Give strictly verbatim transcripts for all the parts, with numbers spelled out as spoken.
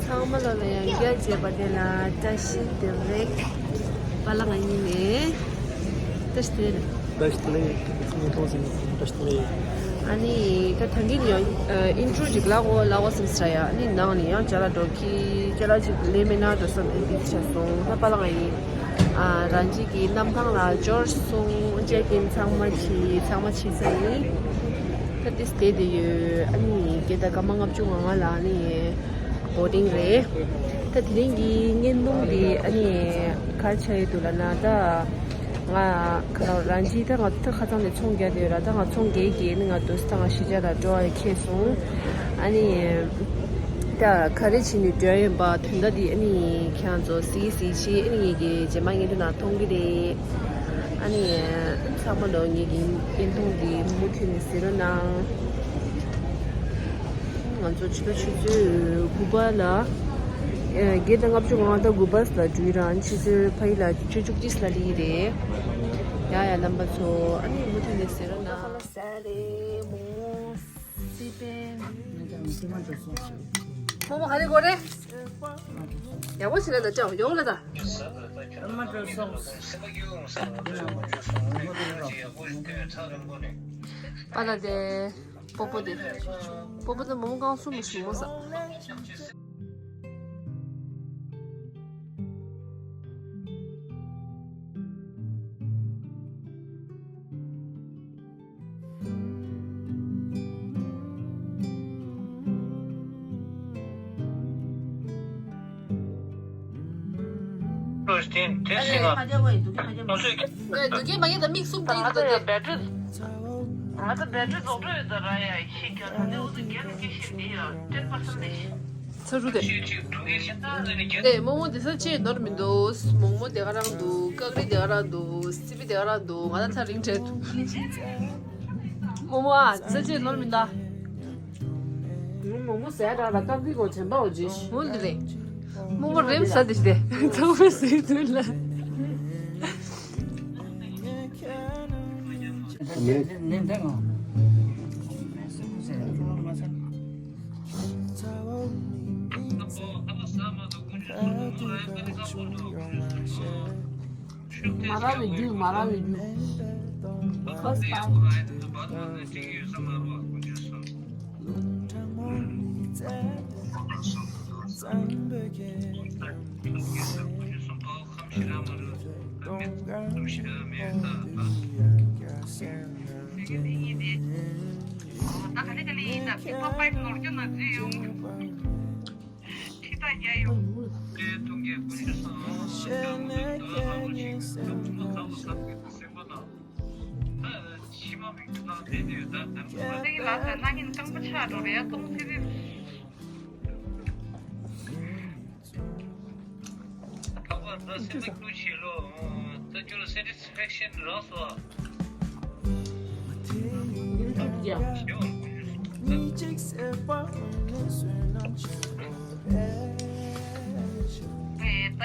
ཚང་མ་ལ་ལ་ཡང་རྒྱལ་བྱེད་པ་དེ་ལ་བཀྲ་ཤིས་བདེ་ལེགས། པ་ལགས་ང་གཉིས་ནས་བཀྲ་ཤིས་བདེ་ལེགས། བཀྲ་ཤིས་བདེ་ལེགས། ཚང་མ་ཐོག་ཟིན་བཀྲ་ཤིས་བདེ་ལེགས། ཨ་ནི་ད་ཐང་གིན་ཡང་ཨིན་ཊྲོ་ཅིག་ལབ་དགོས་ལབ་དགོས་བསམ་ས་ཡ། ཨ་ནི་ནང་ནས་ཡང་ཅ་ལག་འགྲོ་ཁྱི་ཅ་ལག་ཅིག་ལས་མེད་ན་འགྲོ་བསམ་ཨེ་འདི་ཆ་སོང་། ད་པ་ལགས་ང་གཉིས་ཨ་རང་རྒྱལ་གྱི་གནམ་ཐང་ལ་འབྱོར་སོང་། ཅེ་ཀིན་ཚང་མ་བྱས་ཚང་མ་བྱས་ཚར་ཡིན། ད་ཏིས་བསྡད་དེ་ཡོད། ཨ་ནི་གེ་ད་སྐར་མ་ལྔ་བཅུ་ང་ལྔ་ལ་ཨ་ནི་བོ་ཊིང་རེད། ད་དེ་རིང་གི་བརྙན་ཐུང་འདི་ཨ་ནི་ག་རེ་ཆགས་ཡོད་འདུག་ལབ་ན། ད་ང་ཁ་ལོ་རང་ཅི་ད་ང་ད་ཁ་སང་ནས་ཚོང་རྒྱག་བསྡད་ཡོད་ར། ད་ང་ཚོང་རྒྱག་རྒྱག་ནི་ང་དུས་ད་ང་གཞིས་ཆགས་ལ་འགྲོ་བ་ཁེལ་སོང་། ཨ་ནི་ད་ག་རེ་བྱས་ནས་འགྲོ་ཡིན་པ་དོན་དག་འདི་ཨ་ནི་ཁྱེད་རང་ཚོ་གཟིགས་གཟིགས་བྱས། ཨ་ནི་ངེད་ཀྱི་རྗེས་མ་བརྙན་ཐུང་ནང་མཐོང་གི་རེད། ཨ་ནི་ཚང་མ་ལོ་ངེད་ཀྱི་བརྙན་ཐུང་འདི་མུ་མཐུད་ནས་གཟིགས་རོགས་གནང་། ང་ཚོ་ཕྱི་ཟླ་ཆུ་ཚོད་དགུ་པ་ལ་ཨེ་བརྒྱད་དང་ལྔ་བཅུ་ང་ལྔ་དང་དགུ་པ་ལ་འགྲུལ་རང་། ཕྱི་ཚེས་ཕ་གི་ལ་ཆུ་ཚོད་བཅུ་གཅིག་ལ་སླེབས་ཀྱི་རེད། ཡ་ཡ་རྣམ་པ་ཚོ་ཨ་ནི་མུ་མཐུད་ནས་གཟིགས་རོགས་གནང་། སི་པན། མོ་མོ་ག་རེ་དགོས་རེད། ཡག་པོ་ཞིག་ལ་ད་ཅོ་ཡོང་ལ་ད། པ་ལ་དེ། པོ་པོ་དེ། པོ་པོ་དེ་མོ་མོ་གང་སུ་མི་ཤི་མོ་ས། ཚ་རུ་དེ། དེ་རྨོ་མོ་དེ་ས་ཅི་ནོར་མི་འདུག་མོག་མོག་དེ་ག་རང་འདུག་ཀ་ཀ་རི་དེ་ག་རང་འདུག་སི་པི་དེ་ག་རང་འདུག་ང་ད་ཚ་རིང་བྲལ་འདུག་མོག་མོག་ཨ་ས་ཅི་ནོར་མི་འདུག་མོག་མོག་ཟས་དྲག་ལ་ཀ་ཀ་རི་གོ་དྲན་པ་འོ་ཇི་འོ་འདི་རེད། མོག་མོག་རེམ་ས་དེ་ཞི་དེ་ཚང་མ་སི་དུ་ལ། མ་ར་བའི་རྒྱུད། མ་ར་བའི་རྒྱུད། ཁོ་སི་པན། ད་ག་ལེ་ག་ལེ་ཡིན་ན་ཕིག་པ་པའི་ནོར་རྒྱུ་ན་རྫི་ཡོང་། ཁྲི་ད་རྒྱ་ཡོང་། ཏེ་ཐུང་གི་ཀུན་ཤེས་སང་ཅང་མོ་ཟིག་ཏུ་ཨ་ལ་ཅིག་ཏུ་མོ་ཁ་ལ་ཁ་གི་སེམས་པ་ན། ད་ཕྱི་མ་མིག་ཏུ་ན་དེ་དེ་ཡོད་ད་ད་མོ་ད་གི་ལ་ད་ན་ཉིན་རྐང་པ་ཆག་འགྲོ་རེ་ཡ་ཏོང་ཚེ་རེ། ད་བར་ད་སེམས་ཀྱི་ཤེས་ལོ། ད་ཁྱོད་ལ་སེ་ཊི་སི་ཕེག་ཤན་རག་སོང་ཨ།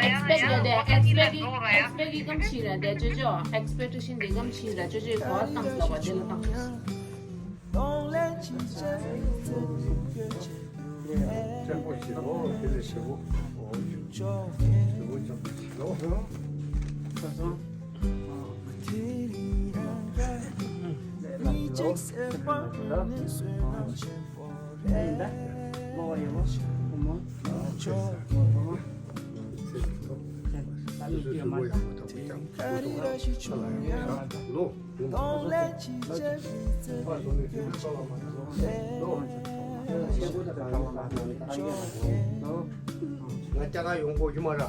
ཨེག་སི་པེག་ལ་དེ་ཨེག་སི་པེག་གི་ཨེག་སི་པེག་གི་ཨེག་སི་པེག་ཊེ་ཤན་ར་དེ་ཅོ་ཅོ་ཨེག་སི་པེག་ཊེ་ཤན་དེ་གམ་ཤིན་ར་ཅོ་ཅོའི་གོ་བ་བཏང་སོང་བ་དེ་ལ་བཏང་། ཆེན་པོ་ཞིག་ལོ། དེ་ལས་ཞེ་པོ། ཞེ་པོ་ཆེན་པོ་ཞིག་ལོ། ལོ། ང་ཅག་ག་ཡོང་གོ་རྒྱུ་མ་ར།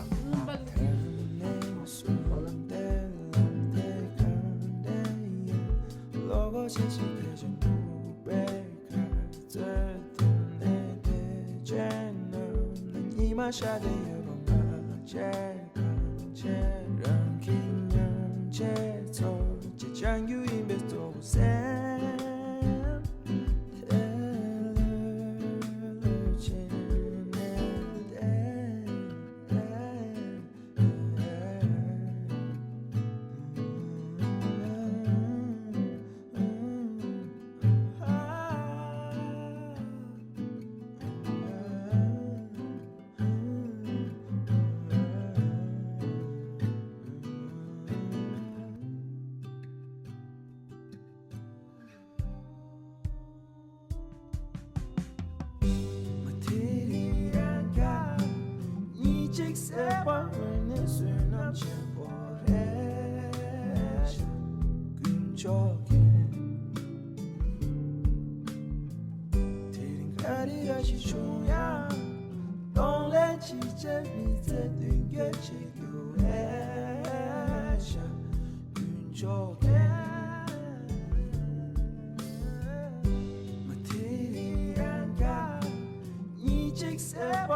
སེམས་པ་ནི་བསོད་ནམས་ཆེན་པོ་རེད་ཤག་དཀོན་མཆོག་མཁྱེན། དེ་རིང་ག་རེ་ར་ཞིག་བྱུང་ཡང་། གདོང་ལེན་ཅི་བྱེད་མི་ཚེ་མདུན་སྐྱོད་བྱེད་རྒྱུ་རེད་ཤག་དཀོན་མཆོག་མཁྱེན། མ་དེ་རིང་ཡང་ག་གཉིས་གཅིག་སེམས་པ་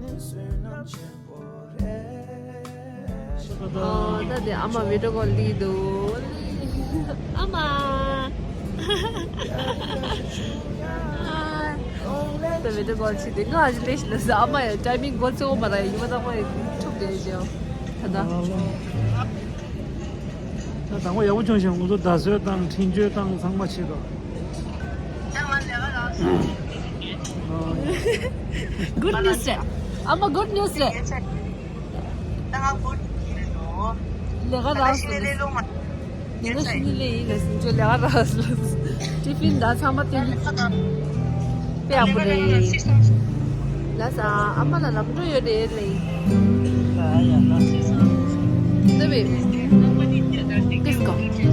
ནི་བསོད་ནམས་ཆེན་པོ་རེད། ཨོ། ད་དེ་ཨ་མ་བི་ཌིའོ་ཀོལ་ལི་འདུག་ཨ་མ། ད་བི་ཌིའོ་ཀོལ་བྱེད་དེ་ང་ཨ་ཅི་ལས་ཤི་ལ་ས་ཨ་མ་ཡ་ཊའི་མིང་འགོ་ཚུགས་མ་ར་ཡ་ཡིན་པ་ད་ཁོ་ཡ་ཐུག་བསྡད་ཅིང་ད་ད། ད་དང་པོ་ཡག་པོ་བྱུང་ཞིང་ང་ཚོ་བརྡ་སོལ་དང་འཕྲིན་བཅོལ་དང་ཚང་མ་བྱེད་དོ། Good news རེད། ཨ་མ་good news རེད། ལས་ཀ་རག་སོང་། ཉིན་ཞིག་ནི་ལས་ཡིན་ལ་ཟིན་བཅོས་ལས་ཀ་རག་སོང་། ཏི་ཕིན་ད་ཚང་མ་ཏི་ཕིན། དཔེ་ཡག་པོ་རེད། ལ་ས་ཨ་མ་ལ་ལམ་འགྲོ་ཡོད་རེད་ལེ། ལྟ་བས། ཏིས་ཀོ་གྲ་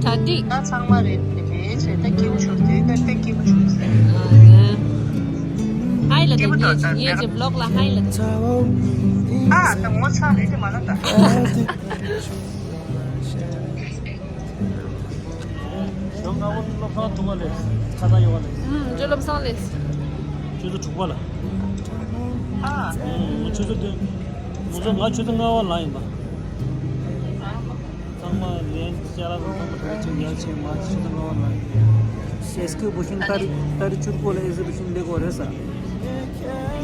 སྒྲིག་ད་ཚང་མ་རེད་དེ་རེད་ཟེར་ད་སྐྱིད་པོ་ཤོར་དེ་ད་ད་སྐྱིད་པོ་ཤོར་ཟེར། ཧའི་ལ་དེ་ངས་ངས་ཀྱི་བི་ལོག་ལ་ཧའི་ལ། ཨ་ད་ངོ་ཚ་རེད་དེ་མ་ལ་ད། ཞོགས་སྔ་པོ་སློབ་ཁང་ཐུག་པ་ལས་ཁ་ཚ་ཡོད་པ་ལས། ཨུམ་ཇོ་ལམ་སང་ལས། ཆུ་ཚོད་དྲུག་པ་ལ། ཨ། ཨུམ་ཆུ་ཚོད་བདུན། ང་ཚོ་ང་ཆུ་ཚོད་ལྔ་པ་ལ་ཡིན་པ། ཚང་མ་ལན་ཅ་ལག་ཚང་མ་ག་ཅིག་ཡར་ཕྱིན་མར་ཕྱིན་ཆུ་ཚོད་ལྔ་པ་ལ་ཡིན། ཨེ་སི་ཀེ་བུ་ཤིང་ཏ་རི་ཏ་རི་བཅུ་དགུ་ལ་ཨེ་སི་བུ་ཤིང་ལེགས་པོ་རེད་ས།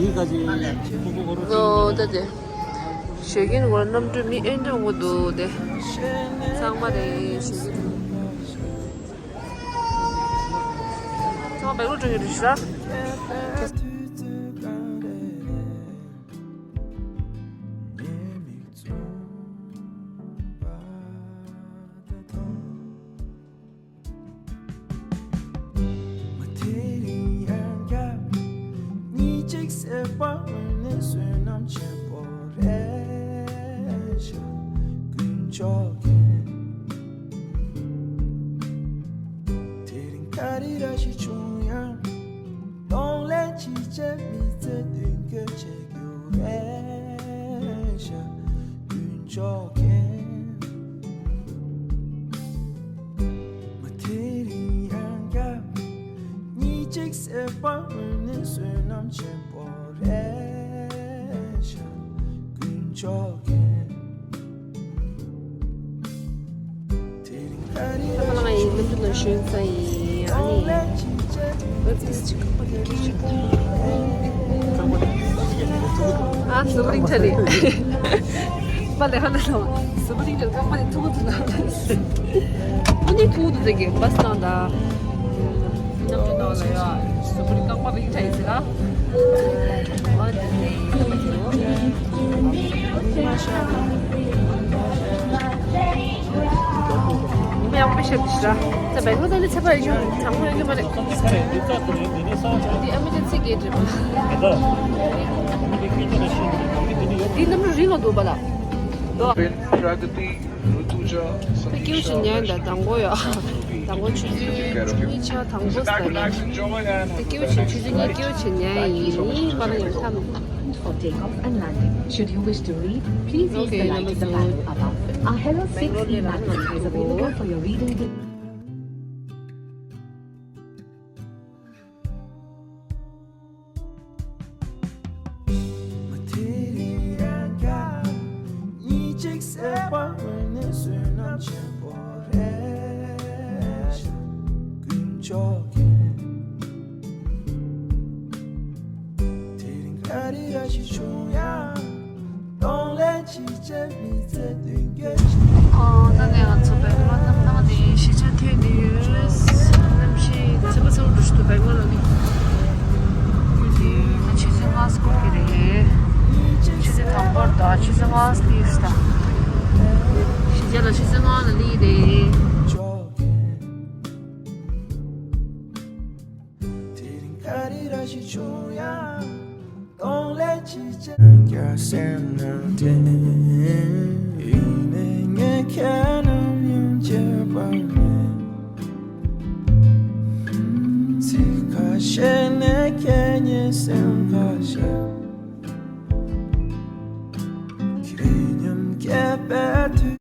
ཡིན་ག་ཅིག་ཡིན་ཡ་ཁོ་ཁོ་ཁོ་རོ་ཅིག་ཡིན་ད་དེ། ཞོགས་ཀྱི་ནི་ང་རྣམ་གྲོལ་མི་ཨེ་འདྲ་འོ་འདུག་དེ། ཚང་མ་རེད་ཞིག་ཚང་མ་བེག་ལོ་འགྲོ་གི་རེད་ཤག་མ་དེ་རིང་ཡང་བསྐྱར་གཉིས་གཅིག་སེམས་པ་ནི་བསོད་ནམས་ཆེན་པོ་རེད་ཤག་དཀོན་མཆོག་མཁྱེན། དེ་རིང་ག་རེ་ར་ཞིག་བྱུང་ཡང་། གདོང་ལེན་ཅི་བྱེད་མི་ཚེ་མདུན་སྐྱོད་བྱེད་རྒྱུ་རེད་ཤག་དཀོན་མཆོག་མཁྱེན། མ་དེ་རིང་ཡང་བསྐྱར་གཉིས་གཅིག་སེམས་པ་ནི་བསོད་ནམས་ཆེན་པོ་རེད་ཤག་དཀོན་མཆོག་མཁྱེན། ད་ང་ཡིན་ནམ་དུ་ན་ཞོན་ས་ཡིན། ཨ་ནི་ཨ་ཙི་ཅིག་ཁང་པ་དེ་ཀི་ཅིག་ཨ་སུ་བ་རིང་ཆ་ནི་པ་ལེ་ཧ་ན་ལོ་སུ་བ་རིང་ཆ་ཁང་པ་དེ་ཐུག་ཐུག་ན་ཨ་ནི་ཐུག་ཐུག་དེ་གི་བ་སི་ནང་ད། ནམ་རྒྱུན་ནང་ལ་ཡ་སུ་པུ་རི་རྐང་པ་རིང་ཐག་ཡིན་ཟེར་ན། ཨ་ནི་དེ་ཡིན་ཟེར་རོ། ཉི་མ་ཡག་པོ་བཤད་ཤི་ར། ད་བེང་ལོར་ད་ནི་ཚེ་པ་ཡོད་རྒྱུ་དྲང་པོ་ཡོད་རྒྱུ་མ་རེད། འདི་ཨེ་མར་ཇེན་སི་གེ་ཊི་རེད་པ། འདི་གནམ་གྲུ་རིང་ལ་འདུག་པ་ལ། དེ་སྐྱིད་པོ་ཞིག་ཉན་ཡིན་ད་དང་པོ་ཡོ། དང་པོ་ཆུ་ཚོད་གཉིས་ཆ་དང་པོ་ཟེར་ན། དེ་སྐྱིད་པོ་ཞིག་ཆུ་ཚོད་གཉིས་སྐྱིད་པོ་ཞིག་ཉན་ཡིན་པ་ལ་ཡང་ཐམ། For takeoff and landing. Should you wish to read, please use the light at the panel above. Our Hello six D magazine is available for your reading. མ་དེ་རིང་ཡང་བསྐྱར་གཉིས་གཅིག་སེམས་པ་ནི་བསོད་ནམས་ཆེན་པོ་རེད་ཤག་དཀོན་མཆོག་མཁྱེན། དེ་རིང་ག་རེ་ར་ཞིག་བྱུང་ཡང་། གདོང་ལེན་ཅི་བྱེད་མི་ཚེ་མདུན་སྐྱོད་ཅིག་ཨོ། ད་ནས་ང་ཚོ་བེང་ལོར་གནམ་ཐང་ནས་གཞིས་ཆགས་ཐོན་ནས་ཡོད། གནམ་གཤིས་ཚ་པོ་ཚ་པོ་འདྲ་ཞིག་འདུག་བེང་ལོར་ལ་ནི། ད་ཆུ་ཚོད་ལྔ་འགོར་གྱི་རེད། ཆུ་ཚོད་དང་པོར་ད་ཆུ་ཚོད་ལྔ་སླེབས་ད། གཞིས་ཆགས་ལ་ཆུ་ཚོད་ལྔ་ལ་སླེབས་རེད། དེ་རིང་ག་རེ་ར་ཞིག་བྱུང་ཡང་། གདོང་ལེན་ ཡིན་ནས་ངས་ཁྱེད་རྣམས་ཡང་བརྗེད་པ་མེད། ཚིག་ཁ་ཤས་ནས་ཁྱེད་ཉིད་སེམས་ཁ་ཤས།